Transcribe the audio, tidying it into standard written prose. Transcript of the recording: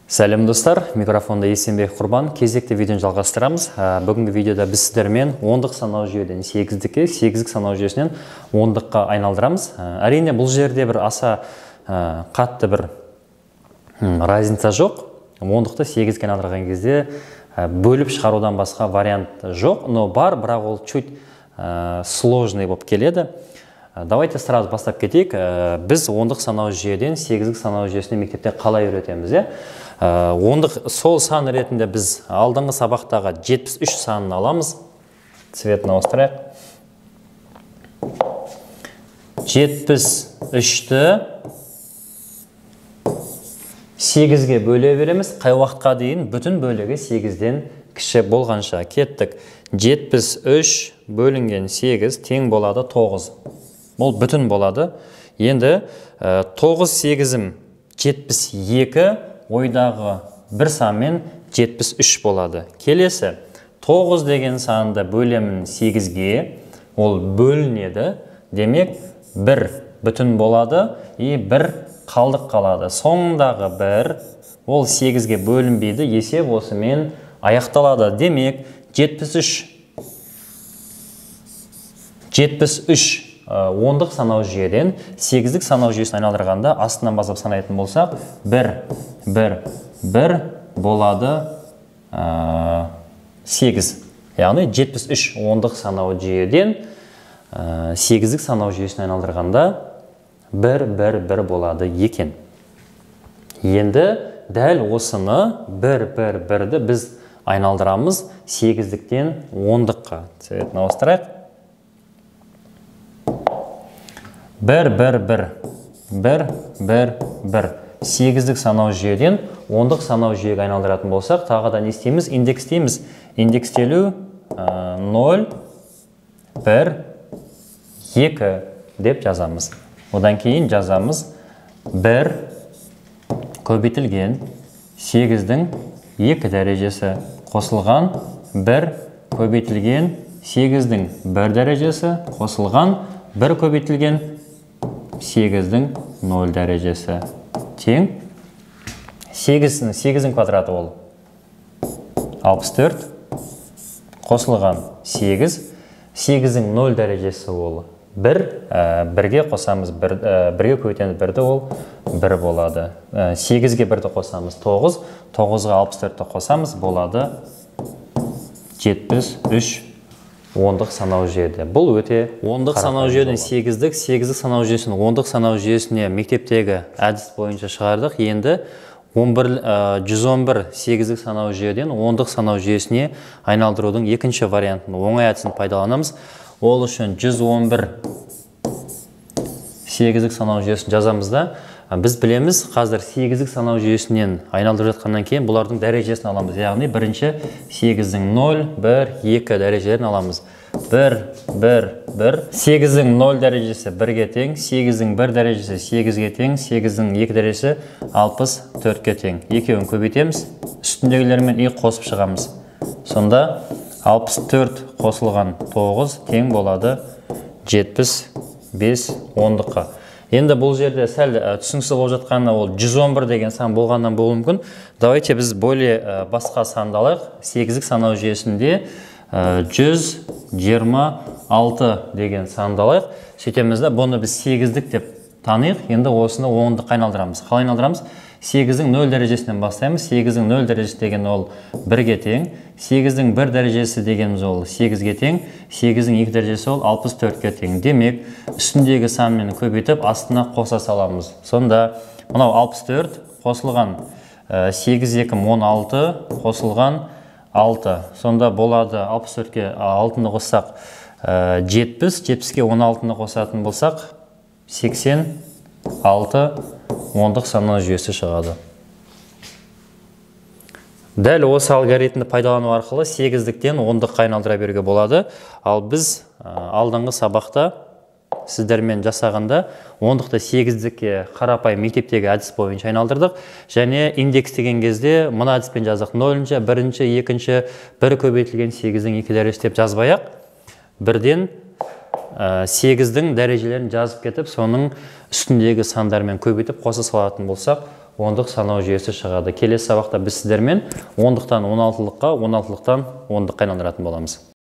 Сәлем достар, микрофонда Есенбек Құрбан. Кезекті видеоны жалғастырамыз. Бүгінгі видеода біз сіздермен ондық санау жүйеден сегіздікке, сегіздік санау жүйесінен ондыққа айналдырамыз. Әрине, бұл жерде бір аса қатты бір разница жоқ. Ондықты сегізге айналдырған кезде бөліп шығарудан басқа вариант жоқ, но бар, бірақ ол чуть сложный болып келеді. Давайте сразу бастап кетейік. Біз ондық санау жүйеден сегіздік санау жүйесіне мектепте қалай үйретеміз, иә? Ондық сол сан ретінде біз алдыңғы сабақтағы 73 санын аламыз. Цветін ауыстырайық. 73-ті 8-ге бөле береміз. Қай уақытқа дейін? Бүтін бөлігі 8-ден кіші болғанша. Кеттік. 73 бөлінген 8 тең болады 9. Бұл бүтін болады. Енді 9 сегізім 72, ойдағы бір санмен 73 болады. Келесі 9 деген санды бөлемін 8-ге, ол бөлінеді. Демек, 1 бүтін болады и 1 қалдық қалады. Соңындағы 1, ол 8-ге бөлінбейді, есеп осымен аяқталады. Демек, 73 ондық санау жүйеден сегіздік санау жүйесін айналдырғанда астынан бастап санайтын болсақ, 1, 1, 1 болады 8. Яғни 73 ондық санау жүйеден сегіздік санау жүйесін айналдырғанда 1, 1, 1 болады екен. Енді дәл осыны 1, 1, 1-ді біз айналдырамыз сегіздіктен ондыққа. Цветін ауыстырайық. 1, 1, 1, 1, 1, 1. Сегіздік санау жүйеден ондық санау жүйеге айналдыратын болсақ, тағы да не істейміз? Индекстейміз. Индекстелу 0, 1, 2 деп жазамыз. Одан кейін жазамыз 1 көбейтілген 8-дің 2 дәрежесі қосылған 1 көбейтілген 8-дің 1 дәрежесі қосылған 1 көбейтілген 8-дің 0 дәрежесі тең 8-дің квадраты ол 64 қосылған 8, 8-дің 0 дәрежесі ол 1, 1-ге қосамыз, 1-ге көбейтеміз 1-ді, ол 1 болады. 8-ге 1-ді қосамыз 9, 9-ға 64-ті қосамыз, болады 73 ондық санау жүйеде. Бұл өте ондық санау жүйеден сегіздік, сегіздік санау жүйесін ондық санау жүйесіне мектептегі әдіс бойынша шығардық. Енді 111 сегіздік санау жүйеден ондық санау жүйесіне айналдырудың екінші вариантын, оңай әдісін пайдаланамыз. Ол үшін 111 сегіздік санау жүйесін жазамыз да, біз білеміз, қазір сегіздік санау жүйесінен айналдырып жатқаннан кейін бұлардың дәрежесін аламыз. Яғни бірінші 8-дің 0, 1, 2 дәрежелерін аламыз. 1, 1, 1. 8-дің 0 дәрежесі 1-ге тең, 8-дің 1 дәрежесі 8-ге тең, 8-дің 2 дәрежесі 64-ке тең. Екеуін көбейтеміз, үстіндегілермен и қосып шығамыз. Сонда 64 қосылған 9 тең болады 75 ондыққа. Енді бұл жерде сәл түсініксіз болып жатқаны ол 111 деген сан болғаннан болуы мүмкін. Давайте біз более басқа санды алайық. Сегіздік санау жүйесінде 126 деген санды алайық. Сөйтеміз да, бұны біз сегіздік деп таниық. Енді осыны ондыққа айналдырамыз. Қалай айналдырамыз? 8-дің 0 дәрежесінен бастаймыз. 8-дің 0 дәрежесі деген ол 1-ге тең. 8-дің 1 дәрежесі дегеніміз ол 8-ге тең. 8-дің 2 дәрежесі ол 64-ке тең. Демек, үстіндегі санмен көбейтіп, астына қоса саламыз. Сонда мынау 64 қосылған 8 2 16 қосылған 6. Сонда болады 64-ке 6-ны қоссақ 70, 70-ке 16-ны қосатын болсақ 86 ондық санау жүйесі шығады. Дәл осы алгоритмді пайдалану арқылы сегіздіктен ондыққа айналдыра беруге болады. Ал біз алдыңғы сабақта сіздермен жасағанда ондықты сегіздікке қарапайым мектептегі әдіс бойынша айналдырдық. Және индекс деген кезде мына әдіспен жаздық. 0-ші, 1-ші, 2-ші, 1 көбейтілген 8-дің 2 дәрежесі деп жазбай-ақ, бірден 8-дің дәрежелерін жазып кетіп, соның үстіндегі сандармен көбейтіп қоса салатын болсақ, Ондық санау жүйесі шығады. Келесі сабақта біз сіздермен ондықтан 16-лыққа, 16-лықтан ондыққа айналдыратын боламыз.